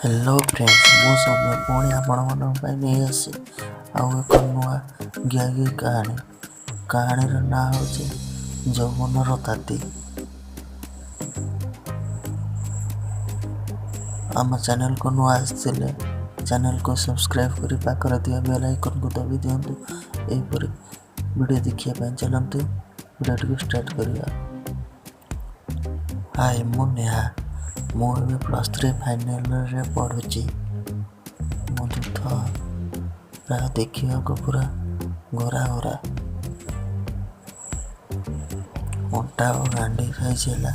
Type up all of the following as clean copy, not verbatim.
Hello friends, ମୁଁ ସୌମ୍ୟ ପୁଣି ଆପଣମାନଙ୍କ ପାଇଁ ନେଇ ଆସିଛି ଆଉ ଏକ ନୂଆ ଗ୍ୟାଗି କାହାଣୀ। କାହାଣୀର ନାଁ ହେଉଛି ଯୌବନର ତାତି। ଆମ ଚ୍ୟାନେଲକୁ ନୂଆ ଆସିଥିଲେ ଚ୍ୟାନେଲକୁ ସବସ୍କ୍ରାଇବ୍ କରି ପାଖରେ ଥିବା ବେଲ୍ ଆଇକନ୍କୁ ଦବାଇ ଦିଅନ୍ତୁ ଏହିପରି ଭିଡ଼ିଓ ଦେଖିବା ପାଇଁ। ଚାଲନ୍ତୁ ଭିଡ଼ିଓଟିକୁ ଷ୍ଟାର୍ଟ କରିବା। ହାଏ, ମୁଁ ନେହା। ମୁଁ ଏବେ +3 ଫାଇନାଲ୍ ଇୟର୍ରେ ପଢ଼ୁଛି। ମୁଁ ଦୁଧ ପ୍ରାୟ ଦେଖିବାକୁ ପୁରା ଗୋରା ଗୋରା। ଅଣ୍ଟା ଓ ଗାଣ୍ଡି ସାଇଜ୍ ହେଲା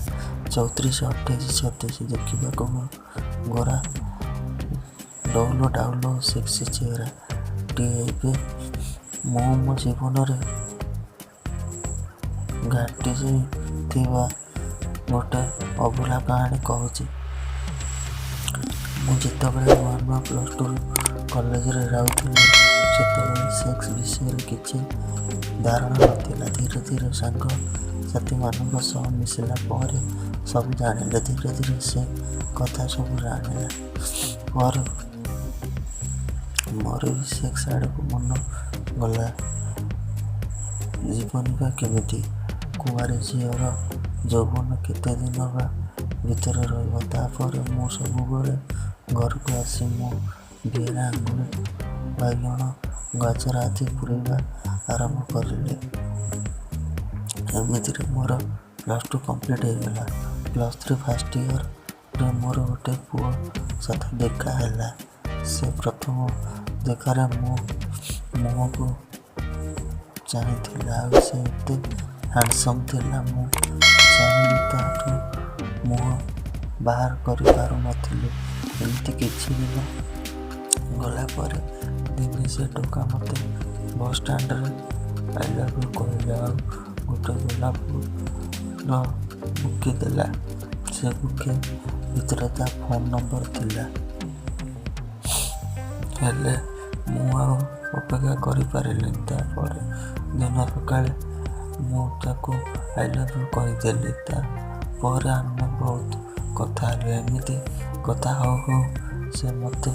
34, 28, 36। ଦେଖିବାକୁ ମୁଁ ଗୋରା, ଡଉଲ ଡାଉଲ ଓ ସେକ୍ସି ଚେହେରାଟିଏ। ଏବେ ମୁଁ ମୋ ଜୀବନରେ ଘଟିଯାଇଥିବା ଗୋଟେ ଅଭୁଲା କାହାଣୀ କହୁଛି। ମୁଁ ଯେତେବେଳେ ନୂଆ ନୂଆ +2ରୁ କଲେଜରେ ଯାଉଥିଲି, ସେତେବେଳେ ସେକ୍ସ ବିଷୟରେ କିଛି ଧାରଣା ନଥିଲା। ଧୀରେ ଧୀରେ ସାଙ୍ଗ ସାଥୀମାନଙ୍କ ସହ ମିଶିଲା ପରେ ସବୁ ଜାଣିଲି। ଧୀରେ ଧୀରେ ସେ କଥା ସବୁ ଜାଣିଲା ପରେ ମୋର ବି ସେକ୍ସ ଆଡ଼କୁ ମନ ଗଲା। ଯିବନି ବା କେମିତି? କୁଆଁରୀ ଝିଅର ଯୌବନ କେତେ ଦିନ ବା ଭିତରେ ରହିବ? ତା'ପରେ ମୁଁ ସବୁବେଳେ ଘରକୁ ଆସି ମୋ ବିଆରେ ଆଙ୍ଗୁଳି, ବାଇଗଣ, ଗାଜର ଆଦି ପୁରେଇବା ଆରମ୍ଭ କରିଲି। ଏମିତିରେ ମୋର +2 କମ୍ପ୍ଲିଟ୍ ହେଇଗଲା। +3 ଫାଷ୍ଟ ଇୟର୍ରେ ମୋର ଗୋଟେ ପୁଅ ସାଥେ ଦେଖା ହେଲା। ସେ ପ୍ରଥମ ଦେଖାରେ ମୋ ମୁହଁକୁ ଚାହିଁଥିଲା ଆଉ ସେ ଏତେ ହ୍ୟାଣ୍ଡସମ୍ ଥିଲା, ମୁଁ ଚାହିଁ ବି ତା'ଠୁ ମୁହଁ ବାହାର କରିପାରୁନଥିଲି। ଏମିତି କିଛି ଦିନ ଗଲା ପରେ ଦିନେ ସେ ଟୋକା ମୋତେ ବସ୍ ଷ୍ଟାଣ୍ଡରେ I love you କହିଲା ଆଉ ଗୋଟେ ଗୋଲାପର ବୁକେ ଦେଲା। ସେ ବୁକେ ଭିତରେ ତା' ଫୋନ୍ ନମ୍ବର ଥିଲା। ହେଲେ ମୁଁ ଆଉ ଅପେକ୍ଷା କରିପାରିଲିନି। ତା' ପର ଦିନ ସକାଳେ ମୁଁ ତାକୁ I love you କହିଦେଲି। ତା' ପରେ ଆମେ ବହୁତ କଥା ହେଲୁ। ଏମିତି କଥା ହଉ ହଉ ସେ ମୋତେ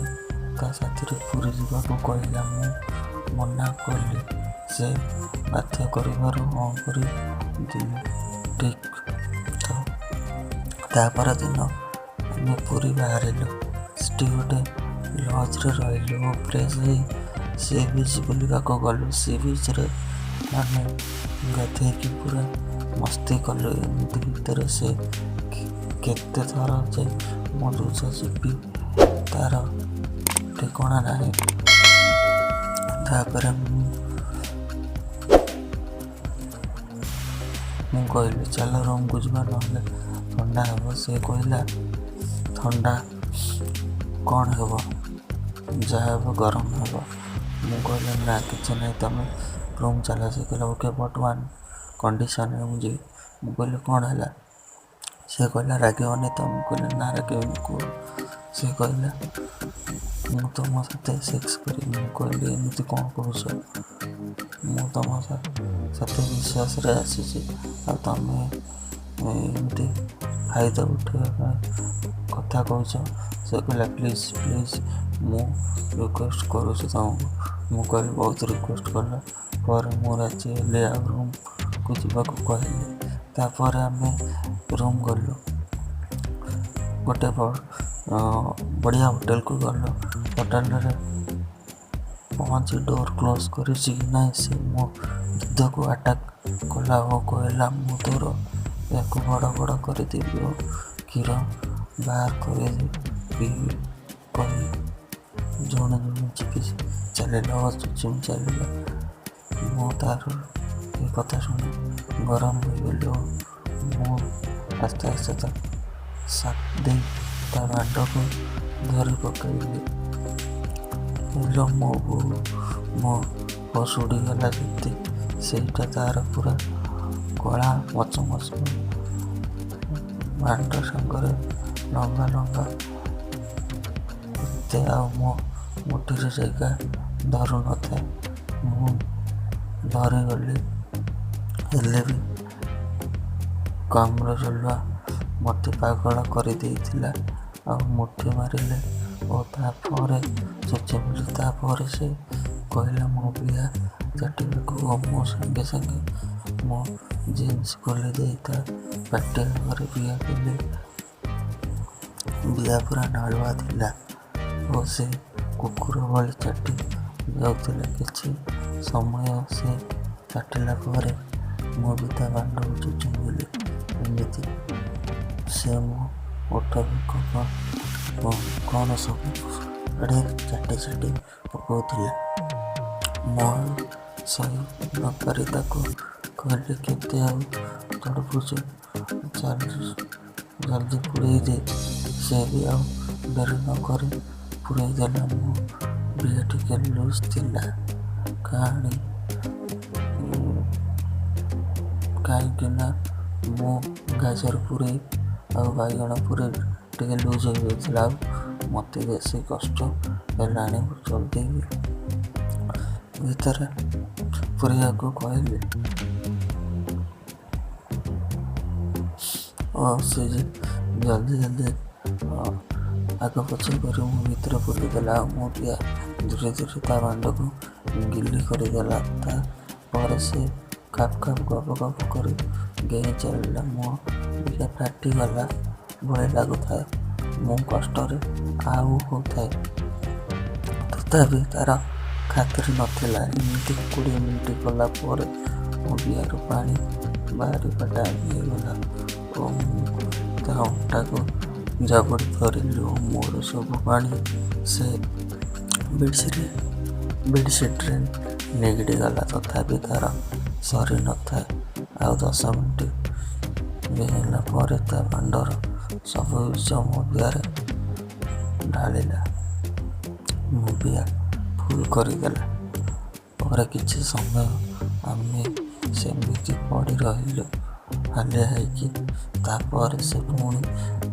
ତା' ସାଥିରେ ପୁରୀ ଯିବାକୁ କହିଲା। ମୁଁ ମନା କଲି। ସେ ବାଧ୍ୟ କରିବାରୁ ହଁ କରିଦେଲି। ଠିକ୍ ତା' ପରଦିନ ଆମେ ପୁରୀ ବାହାରିଲୁ। ସେଠି ଗୋଟେ ଲଜ୍‌ରେ ରହିଲୁ ଓ ଫ୍ରେଶ୍ ହେଇ ସି ବିଚ୍ ବୁଲିବାକୁ ଗଲୁ। ସି ବିଚ୍‌ରେ ଆମେ ଗାଧେଇକି ପୁରା ମସ୍ତି କଲୁ। ଏମିତି ଭିତରେ ସେ କେତେଥର ଯେ ମୋ ଦୁଧ ଚିପି ତା'ର ଠିକଣା ନାହିଁ। ତା'ପରେ ମୁଁ କହିଲି, ଚାଲ ରୁମ୍‌କୁ ଯିବା, ନହେଲେ ଥଣ୍ଡା ହେବ। ସେ କହିଲା, ଥଣ୍ଡା କ'ଣ ହେବ, ଯାହା ହେବ ଗରମ ହେବ। ମୁଁ କହିଲି, ନା, କିଛି ନାହିଁ, ତମେ ରୁମ୍ ଚାଲ। ସେ କହିଲା, ଓକେ, ବଟ୍ ୱାନ୍ କଣ୍ଡିସନ୍‌ରେ ମୁଁ ଯିବି। ମୁଁ କହିଲି, କ'ଣ ହେଲା? ସେ କହିଲା, ରାଗିବନି ତ? ମୁଁ କହିଲି, ନା, ରାଗିବିନି, କୁହ। ସେ କହିଲା, ମୁଁ ତୁମ ସାଥେ ସେକ୍ସ କରିବି। ମୁଁ କହିଲି, ଏମିତି କ'ଣ କହୁଛ? ମୁଁ ତୁମ ସାଥେ ବିଶ୍ୱାସରେ ଆସିଛି ଆଉ ତମେ ଏମିତି ଫାଇଦା ଉଠେଇବା ପାଇଁ କଥା କହୁଛ? ସେ କହିଲା, ପ୍ଲିଜ୍ ପ୍ଲିଜ୍, ମୁଁ ରିକ୍ୱେଷ୍ଟ କରୁଛି ତମକୁ। ମୁଁ କହିଲି, ବହୁତ ରିକ୍ୱେଷ୍ଟ କଲା ପରେ ମୁଁ ରାଜି ହେଲି ଆଉ ରୁମ୍‌କୁ ଯିବାକୁ କହିଲି। ତା'ପରେ ଆମେ ରୁମ୍ ଗଲୁ। ଗୋଟେ ବଢ଼ିଆ ହୋଟେଲକୁ ଗଲୁ। ହୋଟେଲରେ ପହଞ୍ଚି ଡୋର୍ କ୍ଲୋଜ୍ କରିଛି କି ନାହିଁ, ସେ ମୋ ଦୁଧକୁ ଆଟାକ୍ କଲା ଓ କହିଲା, ମୁଁ ତୋର ଏହାକୁ ବଡ଼ ବଡ଼ କରିଦେବି ଓ କ୍ଷୀର ବାହାର କରି ପିଇବି କହି ଝୁଣି ଝୁଣି ଚିପି ଚାଲିଲା ଓ ଚୁଚୁମି ଚାଲିଲା। ମୁଁ ତା'ର ଏ କଥା ଶୁଣି ଗରମ ହୋଇଗଲି ଓ ମୁଁ ଆସ୍ତେ ଆସ୍ତେ ତାକୁ ସାଥ୍ ଦେଇ ତା' ବାଣ୍ଡକୁ ଧରି ପକାଇଲି। ଇଲୋ ମୋ ବୋଉ, ମୋ ହୋସ୍ ଉଡ଼ିଗଲା ଯେମିତି। ସେଇଟା ତା'ର ପୁରା କଳା ମଚମଚ ବାଣ୍ଡ ସାଙ୍ଗରେ ଲମ୍ବା ଲମ୍ବା ଏତେ ଆଉ ମୋ ମୁଠିରେ ଜାଗା ଧରୁନଥାଏ। ମୁଁ ଡରିଗଲି। ହେଲେ ବି କାମର ଜଲୱା ମୋତେ ପାଗଳ କରିଦେଇଥିଲା ଆଉ ମୁଠି ମାରିଲେ ଓ ତାପରେ ସେ ଚୁମ୍ବିଲି। ତାପରେ ସେ କହିଲା ମୋ ବିଆ ଚାଟିବାକୁ ଓ ମୁଁ ସାଙ୍ଗେ ସାଙ୍ଗେ ମୋ ଜିନ୍ସ ଖୋଲି ଦେଇ ତା ପାଟି ଆଗରେ ବିଆ ଦେଲି। ବିଆ ପୂରା ନାଳୁଆ ଥିଲା ଓ ସେ କୁକୁର ଭଳି ଚାଟି ଯାଉଥିଲା। କିଛି ସମୟ ସେ ଚାଟିଲା ପରେ ମୁଁ ବି ତା ବାଣ୍ଡକୁ ଚୁମ୍ବିଲି। ଏମିତି ସେ ମୋ ଓଠ, ବେକ, କ'ଣ ସବୁ ଆଡ଼େ ଚାଟି ଚାଟି ପକାଉଥିଲା। ମୁଁ ଆଉ ସହି ନପାରି ତାକୁ କହିଲି, କେତେ ଆଉ ତଡ଼ପୁଛୁ, ଜଲଦି ପୁରେଇ ଦେ। ସେ ବି ଆଉ ଡେରି ନକରି ପୁରେଇ ଦେଲା। ମୋ ବିଆ ଟିକେ ଲୁଜ୍ ଥିଲା, କାହିଁକିନା ମୁଁ ଗାଜର ପୁରେଇ ଆଉ ବାଇଗଣ ପୁରେଇ ଟିକେ ଲୁଜ୍ ହୋଇଯାଇଥିଲା ଆଉ ମୋତେ ବେଶୀ କଷ୍ଟ ହେଲାଣି, ଜଲଦି ଭିତରେ ପୁରେଇବାକୁ କହିଲି ଓ ସେ ଜଲଦି ଜଲଦି ଆଗ ପଛ କରି ମୋ ଭିତରେ ପୁରେଇ ଦେଲା ଆଉ ମୋ ବିଆ ଧୀରେ ଧୀରେ ତା ବାଣ୍ଡକୁ ଗିଲି କରିଦେଲା। ତାପରେ ସେ ଖାପ୍ ଖାପ୍ ଗପ ଗପ କରି ଗେହିଁ ଚାଲିଲା। ମୋ ବିଆ ଫାଟିଗଲା ଭଳି ଲାଗୁଥାଏ। ମୁଁ କଷ୍ଟରେ ଆଉ ହେଉଥାଏ, ତଥାପି ତାର ଖାତିର ନଥିଲା। ଏମିତି 20 ମିନିଟ୍ ଗଲା ପରେ ମୋ ବିଆରୁ ପାଣି ବାହାରିବା ଟାଇମ୍ ହୋଇଗଲା ଓ ମୁଁ ତା ଅଣ୍ଟାକୁ ଜାବୁଡ଼ି ଧରିଲି ଓ ମୋର ସବୁ ପାଣି ସେ ବେଡସିଟ୍ରେ ନିଗିଡ଼ିଗଲା। ତଥାପି ତାର ସରି ନଥାଏ। ଆଉ 10 ମିନିଟ୍ ଗେହିଁଲା ପରେ ତା ବାଣ୍ଡର ସବୁ ବିଷ ମୋ ବିଆରେ ଢାଳିଲା, ମୋ ବିଆ ଫୁଲ୍ କରିଦେଲା। ପରେ କିଛି ସମୟ ଆମେ ସେମିତି ପଡ଼ି ରହିଲୁ ହାଲିଆ ହେଇକି। ତାପରେ ସେ ପୁଣି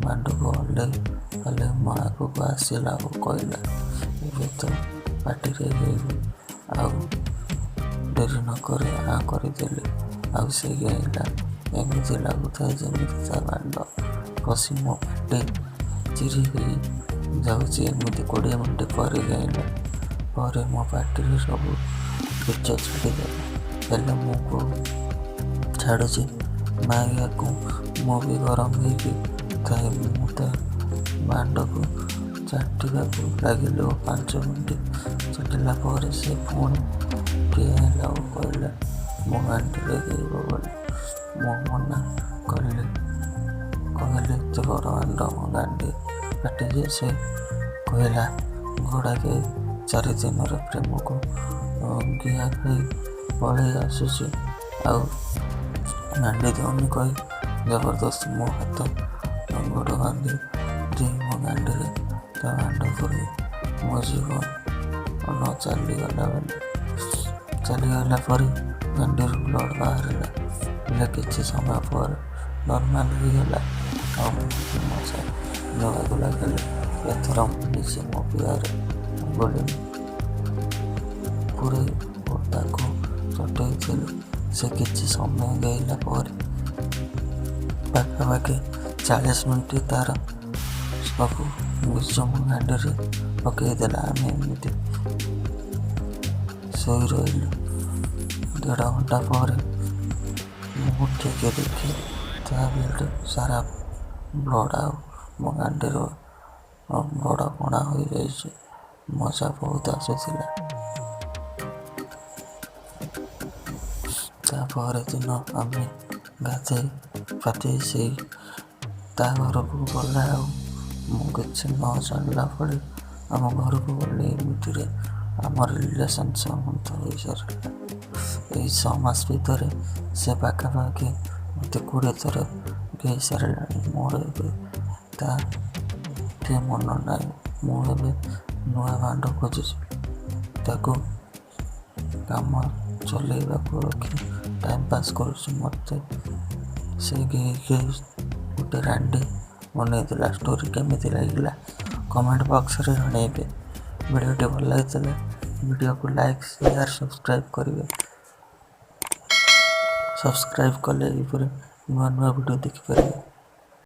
ବାଣ୍ଡକୁ ହଲେଇ ହଲେଇ ମୋ ଆଗକୁ ଆସିଲା ଓ କହିଲା, ଏବେ ତୋ ପାଟିରେ ଗେହିବି। ଆଉ ଡେରି ନକରି ଆଁ କରିଦେଲି ଆଉ ସେ ଗେହିଁଲା। ଏମିତି ଲାଗୁଥାଏ ଯେମିତି ତା ବାଣ୍ଡ ପଶି ମୋ ପାଟି ଚିରି ହେଇ ଯାଉଛି। ଏମିତି 20 ମିନିଟ୍ ପରେ ଗେହିଁଲା ପରେ ମୋ ପାଟିରେ ସବୁ ବିଷ ଛାଡ଼ିଦେଲା। ହେଲେ ମୁଁ କୋଉ ଛାଡ଼ୁଛି ମାଗିହାକୁ। ମୁଁ ବି ଗରମ ହେଇକି ଥାଏ। ମୁଁ ତା ବାଣ୍ଡକୁ ଚାଟିବାକୁ ଲାଗିଲି ଓ 5 ମିନିଟ୍ ଚାଟିଲା ପରେ ସେ ପୁଣି ଗେହିଁଲା ଓ କହିଲା ମୋ ଗାଣ୍ଡିରେ ଗେହିବ ବୋଲି। ମୁଁ ମନା କଲି, କହିଲି ଏତେ ବଡ଼ ବାଣ୍ଡ ମୋ ଗାଣ୍ଡି ଫାଟିଯିବ। ସେ କହିଲା ଘୋଡ଼ା ଗେହି 4 ଦିନର ପ୍ରେମକୁ ଗିହା ଖାଇ ପଳେଇ ଆସୁଛି ଆଉ ଗାଣ୍ଡି ଦେଉନି କହି ଜବରଦସ୍ତ ମୋ ହାତ ଗୋଡ଼ ବାନ୍ଧି ଦେଇ ମୋ ଗାଣ୍ଡିରେ ତା ବାଣ୍ଡ ପୁରେଇ ମୋ ଜୀବନ ଚାଲିଗଲା ବୋଲି ଚାଲିଗଲା ପରି ଗାଣ୍ଡିରୁ ବ୍ଲଡ୍ ବାହାରିଲା। ହେଲେ କିଛି ସମୟ ପରେ ନର୍ମାଲ ହୋଇଗଲା ଆଉ ମୁଁ ବି ମଜା ନେବାକୁ ଲାଗିଲି। ଏଥର ମୁଁ ନିଜେ ମୋ ବିଆରେ ଆଙ୍ଗୁଳି ପୁରେଇ ଓ ତାକୁ ଚଟେଇଥିଲି। ସେ କିଛି ସମୟ ଗେହିଲା ପରେ ପାଖାପାଖି 40 ମିନିଟ୍ ତାର ସବୁ ବିଷ ମୋ ଗାଣ୍ଡିରେ ପକେଇଦେଲା। ଆମେ ଏମିତି ଶୋଇ ରହିଲୁ। ଦେଢ଼ ଘଣ୍ଟା ପରେ ମୁଁ ଉଠିକି ଦେଖେ ତା ବେଡ୍ ସାରା ବ୍ଲଡ୍ ଆଉ ମୋ ଗାଣ୍ଡିରେ ବଡ଼ କଣା ହୋଇଯାଇଛି। ମଜା ବହୁତ ଆସୁଥିଲା। ତା ପରଦିନ ଆମେ ଗାଧେଇ ପାଧେଇ ସେଇ ତା ଘରକୁ ଗଲା ଆଉ ମୁଁ କିଛି ନ ଜାଣିଲା ଭଳି ଆମ ଘରକୁ ଗଲି। ଏମିତିରେ ଆମ ରିଲେସନ୍ 6 ମନ୍ଥ ହୋଇସାରିଲା। ଏଇ 6 ମାସ ଭିତରେ ସେ ପାଖାପାଖି ମୋତେ 20 ଥର ଗେହି ସାରିଲାଣି। ମୋର ଏବେ ତା ଠି ମନ ନାହିଁ। ମୁଁ ଏବେ ନୂଆ ବାଣ୍ଡ ଖୋଜୁଛି। ତାକୁ କାମ ଚଲେଇବାକୁ ରଖି ଟାଇମ୍ ପାସ୍ କରୁଛି। ମୋତେ ସେ ଗେହି ଗେହି ଗୋଟେ ରାଣ୍ଡି ବନେଇଦେଲା। ଷ୍ଟୋରି କେମିତି ଲାଗିଲା କମେଣ୍ଟ ବକ୍ସରେ ଜଣେଇବେ। ଭିଡ଼ିଓଟି ଭଲ ଲାଗିଥିଲେ ଭିଡ଼ିଓକୁ ଲାଇକ୍, ସେୟାର, ସବସ୍କ୍ରାଇବ୍ କରିବେ। ସବସ୍କ୍ରାଇବ୍ କଲେ ଏହିପରି ନୂଆ ନୂଆ ଭିଡ଼ିଓ ଦେଖିପାରିବେ।